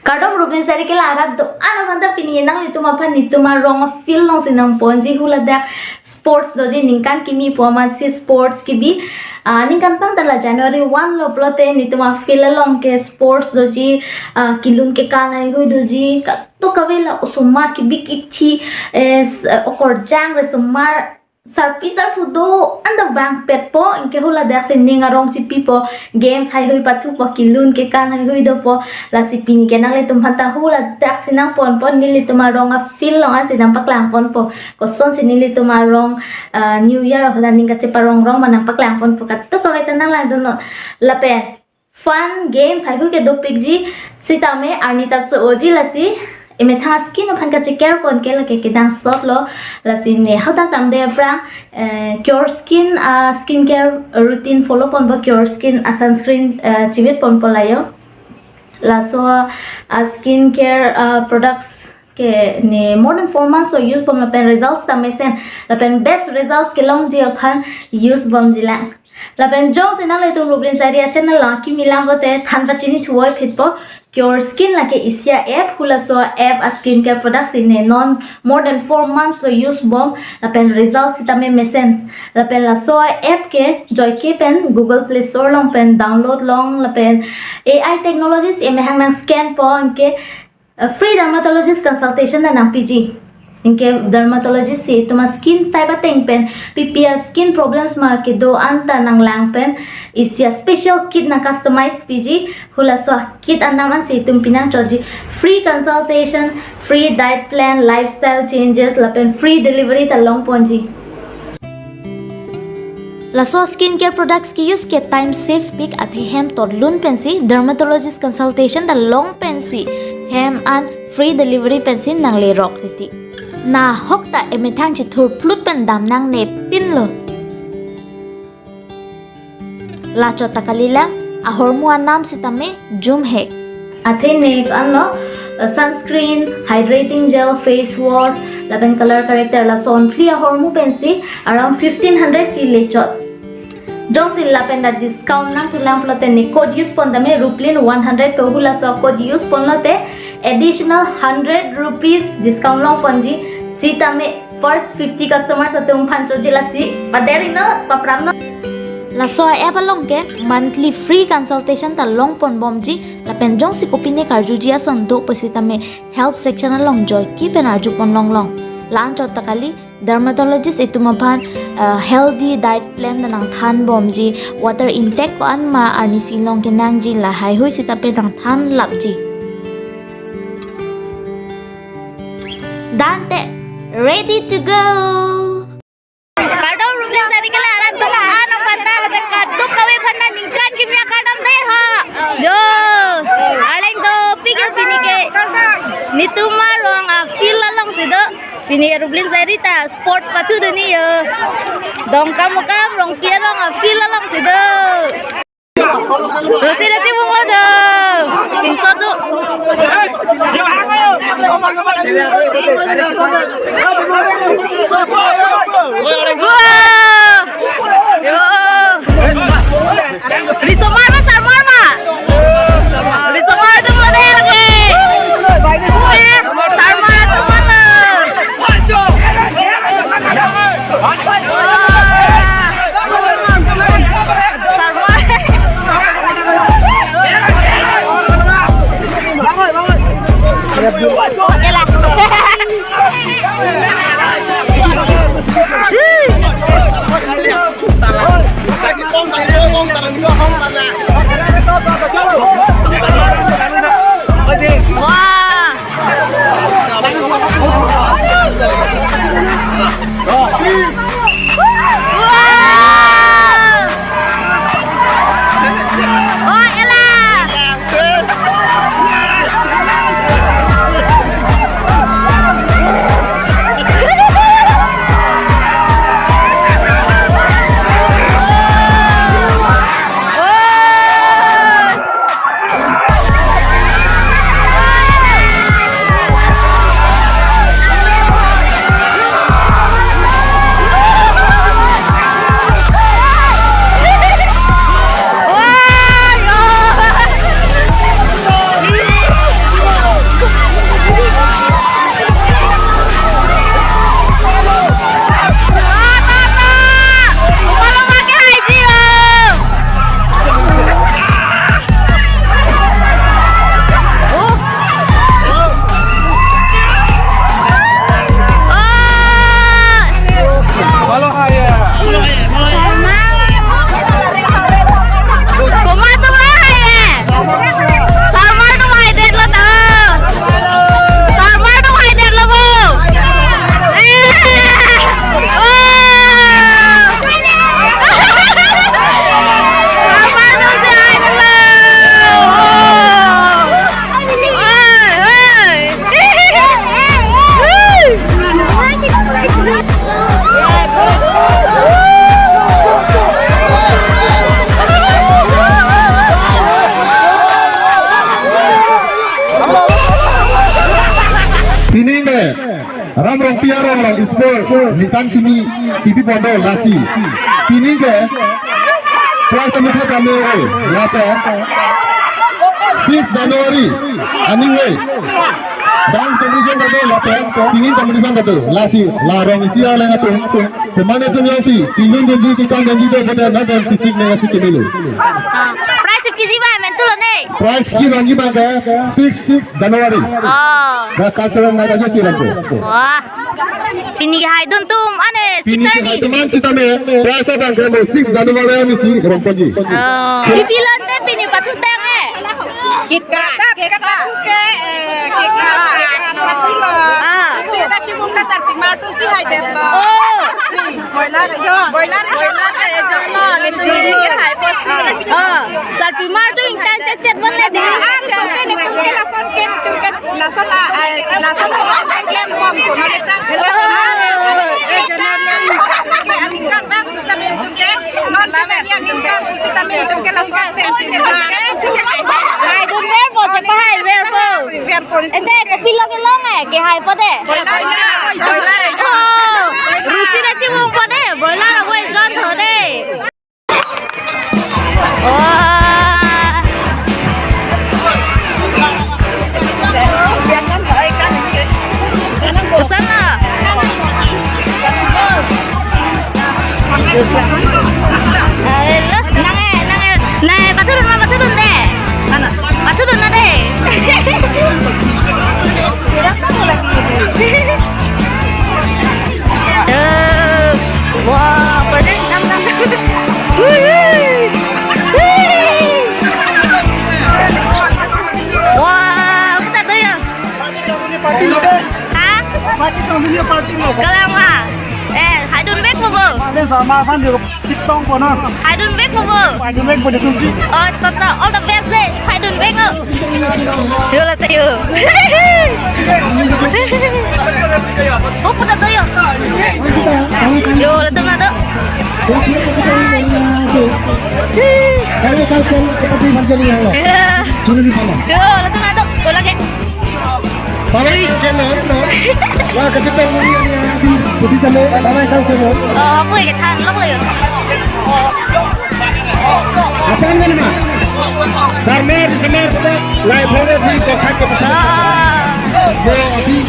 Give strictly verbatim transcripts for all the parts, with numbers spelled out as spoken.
Kardom Rublin Sairikela arat do-an aphan ta pini nanglitum aphan netum arong a-field alongsi nangponji. Haladak sports doji, ningkan kimi pu amatsi sports kebi. Ah, ningkan pangta la January one lo pulote netum a-field along ke sports doji, ah, kelun kekan haihui doji, kadokave la osomar kebi kithi, eh, s-, eh, okorjang re osomar sarpi sarpo do-an ta vangpetpo, anke haladak si ning arong chipipo, games haihui pathupo, kelun kekan haihui dopo. Lasi pini ke nanglitum aphan ta haladak si nangponpon, nelitum arong a-field along ansi nangpaklangponpo. Kosonsi nelitum arong, ah, New Year ahut aning kacheparong rong ma nangpaklangponpo, kadokave ta nanglangdunnon. Lapen fun games haihui ke dopikji, sitame arni ta so-oji, lasi emethang a-skin aphan kachekerpon ke lake kedangsotlo. Lasi ne hadak damde aphrang, eh, Cure Skin, ah, skincare routine follow ponpo, Cure Skin a-sunscreen, eh, chivitponpo layo. Laso a-skincare, ah, products ke ne more than four months lo use bom lapen results ta mesen, lapen best results kelongji aphan use bomjilang. Lapen jongsi nanglitum Rublin Sairi a-channel along kimi lang pulote than pachini thuvoiphitpo, Cure Skin lake isi a-app, halaso a-app a-skincare product si ne non more than four months lo use bom, lapen result sitame mesen. Lapen laso a-app ke joike pen Google Play Store along pen download long, lapen A I technologies emehang nangscan po, anke, uh, free dermatologist consultation ta nangpiji. Anke dermatologist si itum a-skin type ateng pen pipi a-skin problems ma kedo-an ta nanglang pen isi a-special kit nang-customize piji. Halaso a-kit anam ansi itum pinangchotji. Free consultation, free diet plan, lifestyle changes, lapen free delivery ta longponji. Laso skincare products ke-use ke time save pik, athe hem totlun pensi dermatologist consultation ta long pensi hem an free delivery pensi nanglerok titi. Nahok ta emethang chithurphlut pen dam nangnepinlo. Lachot ta kalilang, ahormu anam sitame jumhek. Athe ne anlo, uh, sunscreen, hydrating gel, face wash, lapen color corrector, lason phli ahormu pensi around fifteen hundred si lechot. Jongsi lapen ta discount nangthulang pulote ne code use pon tame Rublin one hundred pu halaso code use ponlote additional hundred rupees discount longponji, sitame first fifty customers atum aphan choji, lasi paderino, papramno. Laso a-app along ke monthly free consultation ta longponbomji, lapen jongsi kopine karjuji ason do pusitame help section along joike pen arjupon longlong. La-anchot ta kali, dermatologist itum aphan, uh, healthy diet plan ta nangthanbomji, water intake ko-an ma arnisi long kenangji, lahaihui sitame nangthanlapji. Dante, ready to go. Kardom Rublin Sairi kela arat do-an aphan ta lapen kadokave aphan ta ningkan kimi akardom dei ho. Jo, arleng dopik yo pini ke. Netum arong a-field alongsi do. Pini Rublin Sairi ta sports pathu dunji yo. Dongkamukam Rongpi arong a-field alongsi do. Rosi rosi bunglo jo. Pinso tu. Wah. Yo. Risomar ma, sarmar ma. Risomar tu lo deh lagi. Wah, sarmar tu mana? Wah. Wah. Oh, elah. Ram Rongpi arong along school ningkan kimi kipi pon do lasi. Pini ke prize amutha kami oi, lapen six January aningve dance competition ta do lapen singing competition ta do lasi. La rong isi arleng atum, komat atum jongsi kelun dunji, kekang dunji do pute nonton sisik ne lasi kemelo. Ah, prize piji ba mentu lone. Prize kevangji abang ke six January. Oh. The cultural night ajo si lampo. Wah. Pini haidun atum ane six Pini arni. Haidun atum sitame prize abang ke mo six January arni si rongponji. Oh. Kipi lone pini pathu tang eh. Kika, kika pathu ke, eh, kika, kika pathu lo. Ah. Seta chibung ta sarpi mar atum si haidetlo. Oh. Boiler, boiler, boiler. Oh, sarpi mar atum ingtang chetchet bang le di. Ah, so ke netum ke lason ke, netum ke lason a, ai, lason ke ang klem bom ko, no, netum. Ah, so ke aningkan bang, pusita netum ke, non ke bang aningkan, pusita netum ke lason se, se, se, se. Haidun ver po, chepa hai ver po. Ver po. Ente, kopilo kelong eh, kehai po de. Boiler, boiler. Oh, rusi ra chibung po de, boiler ahoi jon tho de. Wah. Kosonlo? Hello, nang eh, nang eh, nang eh, patudun ma, patudun de. Patudun na de. Eh, wah, pernah nang, nang, nang. Hui, hui. Hui. Wah, kita tuh ya. Party lo de. Ha? Party lo de, party lo. Kalang ma. Eh, haidun vek mo bo. Mane sama kan dia pitong kono. Haidun vek mo bo. Haidun vek mo de tumsi. Oh, toto, all the best de. Haidun vek mo. Yo la tayo. Oh, puta tayo. Yo la tuma to. Kalau kau kan seperti macam ni yang lo. Iya. Cuma di mana? Yo la tuma to. Ko lagi. Baba, oi. Keno, no? Wah, kacipta ni, ni, ni, di posisi tale, baba, sang keno. Oh, aku ya, than, lo ya. Oh. Apa yang mana? Sarmer, sarmer, lai, bhore, di, kokhat, kokhat. Ah. Bo, di.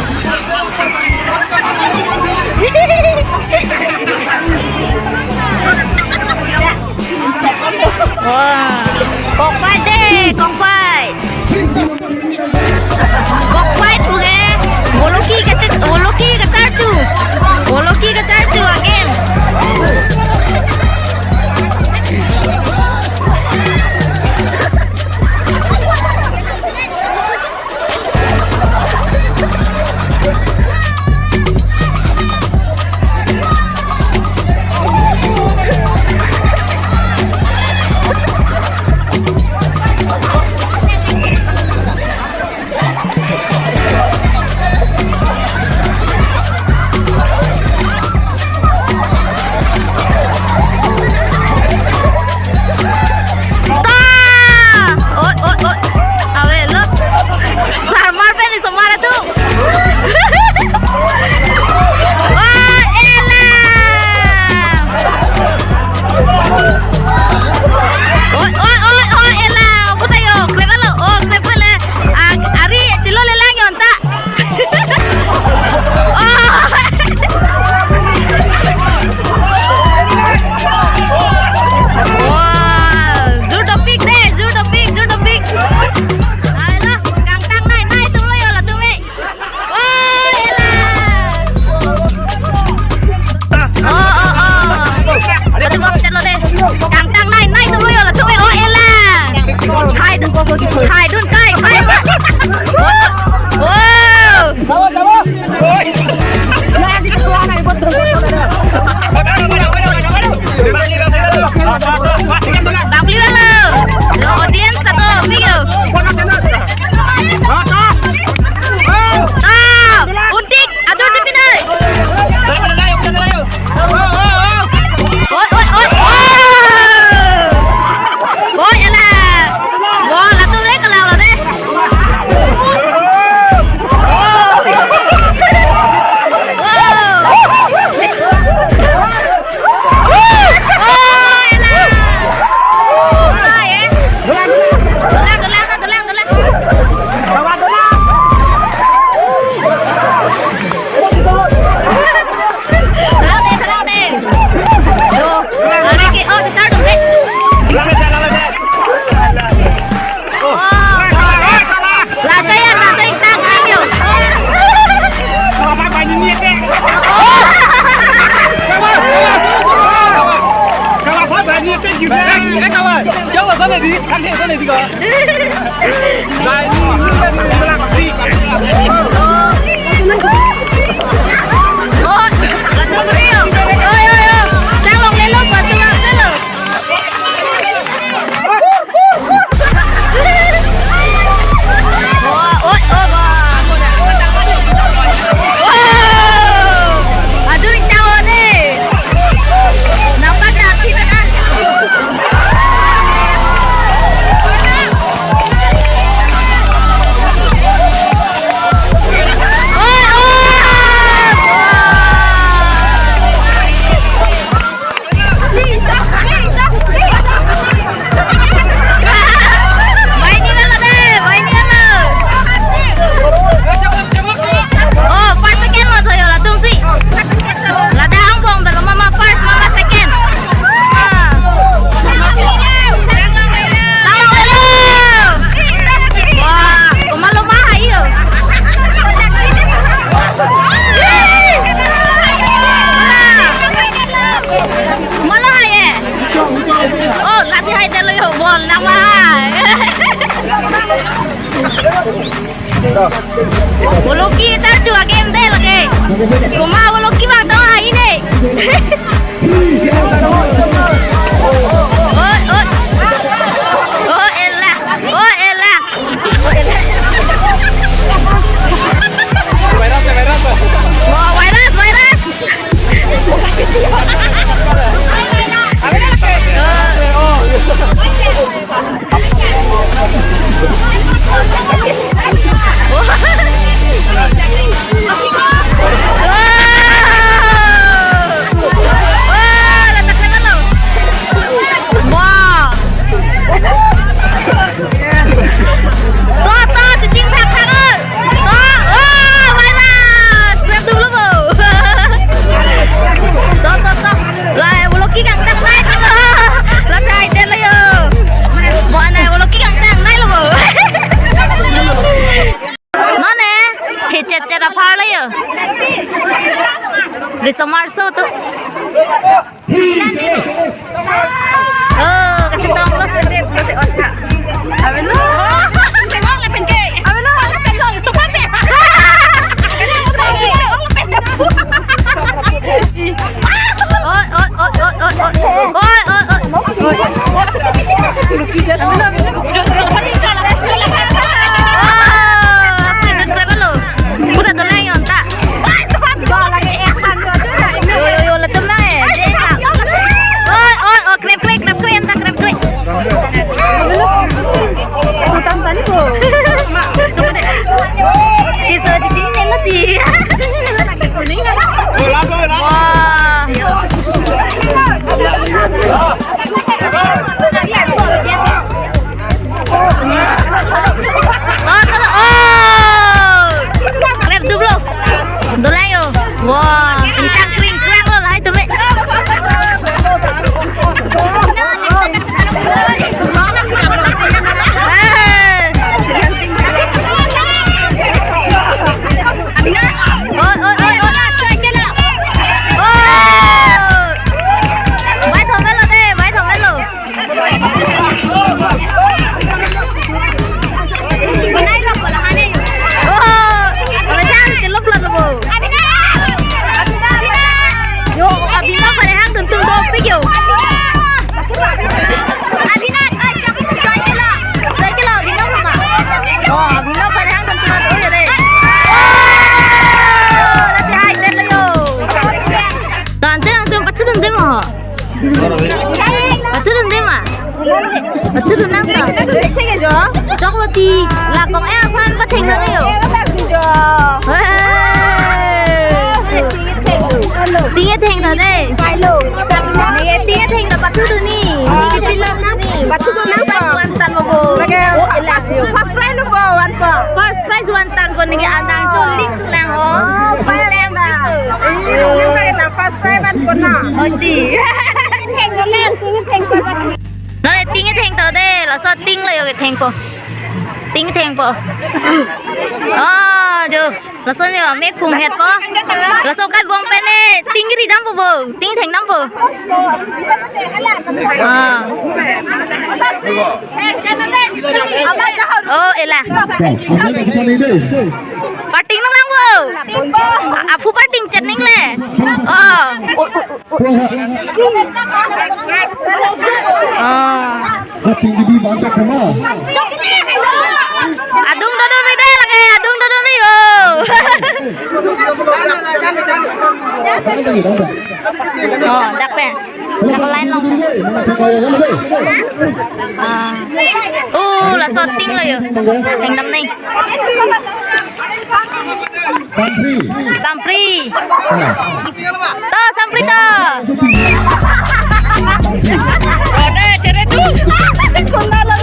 Wah, kokpai de, kokpai. Kokpai pu ke, boloki kacet, boloki kacharchu, boloki kacharchu again. Boloki charchu a-game de lake. Komat boloki vangtong ahin ne. Oi, oi. Oh, ella. Oh, ella. Virus, virus. Oh, virus, virus. Wah. To, to, cheching thakthak, oi. To, oh, virus. Grab dulu, bo. To, to, to. Lai, boloki kangtang nai, to. Lai, sai, tel lo yo. Mo anai, boloki kangtang nai lo, bo. Non ne, thechet chet apar lo yo. Riso marso tu. Oh, kachetong lo. Ave lo. Ave lo. Oi, oi, oi, oi, oi, oi. Oi, oi, oi. Oh, ini berapa lo? Udah tuh lain, tak? Yo, yo, yo, letem bang, eh. Oi, oi, oi, krep, krep, krep, krep, tak krep, krep. Utang tadi ko. Iso cici ini lo di. Wah. Oh, oh, oh. Krep dublo. Dolang yo. Wah, kita kring kring lo lah itu, me. Eh. Oh, oh, oh, oh. Oh. Vai thomelo de, vai thomelo. Oh, abang chelop lo, bo. Yo, Abhinav parehang tuntung dopik yo. Abhinav, joy kelo. Joy kelo, Abhinav ma. Oh, Abhinav parehang tuntung dopik yo de. Oh, lasi hai, tel lo yo. Tante nangtum pathu dun de mo. Pathu dun de ma. Pathu dun nang ta. Choklo ti, la kong eh aphan patheng na yo. Hey. Ting etheng ta de. Ting etheng ta pathu dun ni. Ni kipilo ni. Pathu dun nang ta. One tan mo bo. Lagi. Oh, elas yo. First prize lo bo, one tan. First prize one tan ko ni ke andang choli tulang ho. Oh, pa ya na. First prize one tan ko na. Oh, di. Ting etheng ko na. Ting etheng ko. Non ting etheng to de, laso ting lo yo kethengpo. Ting ethengpo. Oh, jo. Laso ne mek phung hetpo. Laso kai bong pen ne ting ridampo bo. Ting ethengdampo. Ah. Oh, ela. Parting nang lang bo. Aphu parting chet ning le. Oh. Oh. Adung dodun ri de lake, adung dodun ri, oh. Oh, dak pen. Dak line long. Ah. Oh, laso ting lo yo. Thengdam neng. Sampri. Sampri. Ah. To, Sampri to. Ode, chere tu. Kunda lo.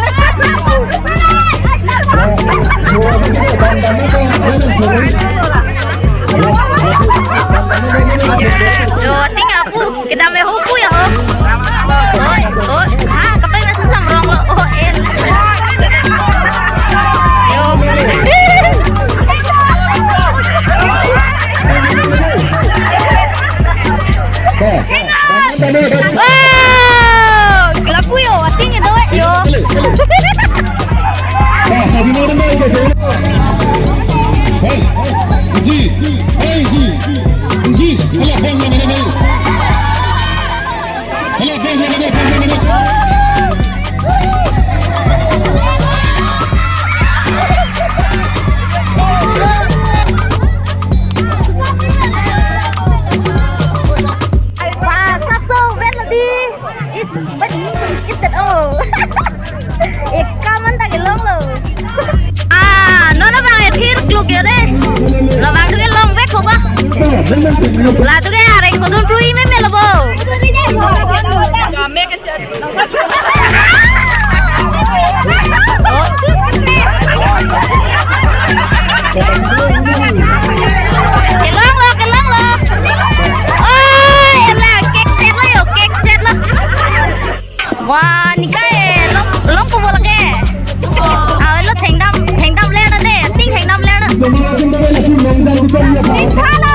Yo, ting aphu. Kedam me ho pu ya ho. Oi, oi. Ah, kapai na susam rong lo. Oh, el. Yo. Oh, kelapu yo, ating itu, eh, yo. Latum ke areng sodun prui meme lo bo. Kelong lo, kelong lo. Oi, ela kekchet lo yo, kekchet lo. Wah, nikai long, long ko bo lake. Aw, lo thengdam, thengdam le na de, ting thengdam le na. Halo.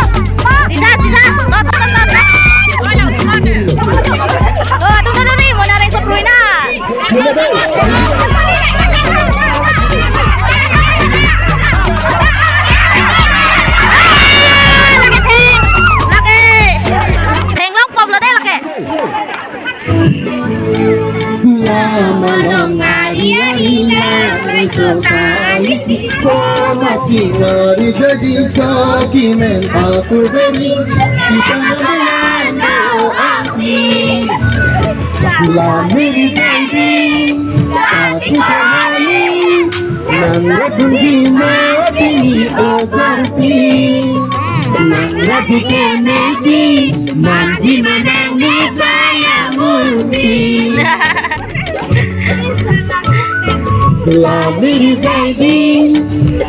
Sida, sida. Tot, tot, tot, tot. Oh, atum ta ni, mo na reng sopruina. Ah, lake theng, lake. Theng long pom lo de lake. Lama long ari-ari lang roi so kali ti. Komat chingari jadi sakimen aku beri kita na malando angki. Lami di jadi aku kali. Nang radunji mati ni ogarpi. Nang radi kemedi, manji manang ni payamuti. Lami di jadi,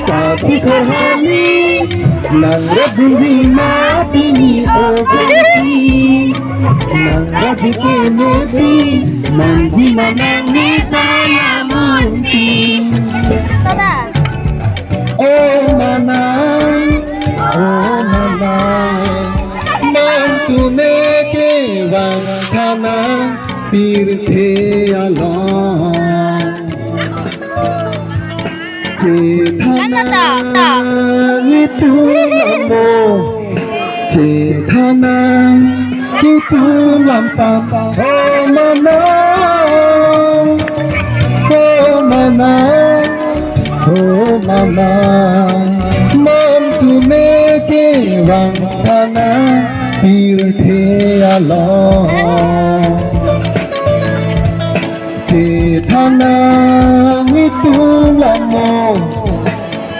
tapi kohani. Nang radunji mati ni ogarpi. Nang radi kemedi, manji manang ni payamuti. Tada. O manang, o manang, mantune kevang thana pirthe along. Chethanang itum amo, chethanang itum lamsam. O manang, o manang, o manang, mantune kevang thana pirthe along. Chethanang itum amo,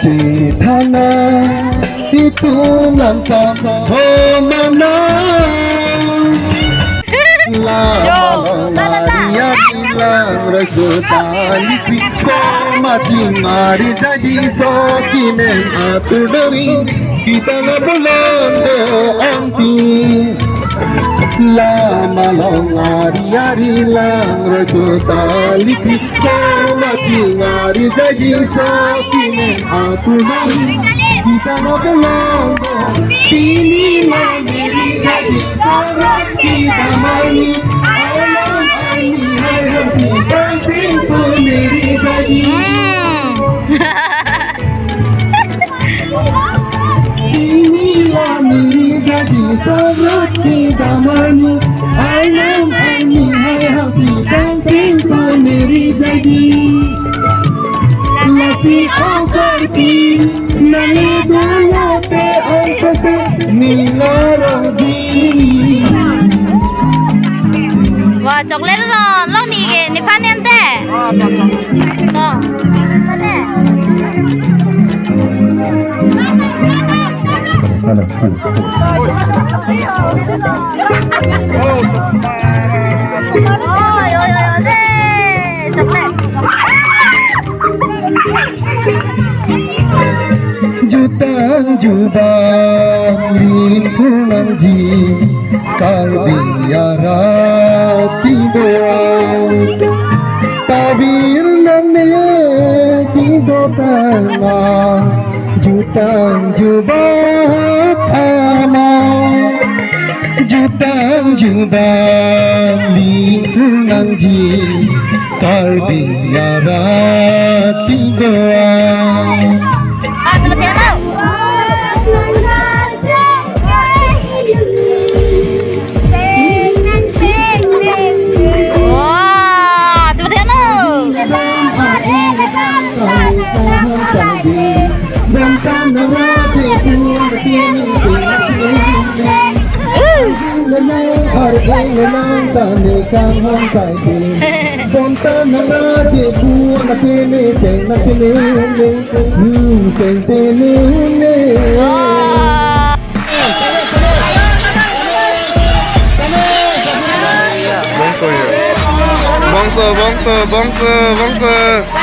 chethanang itum lamsam. O manang. Lama long ari-ari lang roi so kali ti. Komat chingari jadi sakimen aku beri kita na malando angki. Lama long ari-ari lang roi so kali ti. Komat chingari jadi sakimen aku beri kita na malando. Pini lami di jadi sorot kita mani. Alam ani hai hasi pancing pun di jadi. Pini lami di jadi sorot kita mani. Alam ani hai hasi pancing pun di jadi. Lasi ogarpi nang ne dua te ongkose ni lorong di. Wah, chocolate ron, lo ni ke, nephan ente. To. Hello, hello, hello. Oi, oi, oi, oi, deh, chocolate. Jutang jubang ringpur nangji Karbi arat kedo-an. Pavir nang ne kedo tanglo, jutang jubang ama, jutang jubang ringpur nangji Karbi arat kedo-an. Ah, seperti apa? Wah, seperti apa? Wah. Bongso, bongso, bongso, bongso.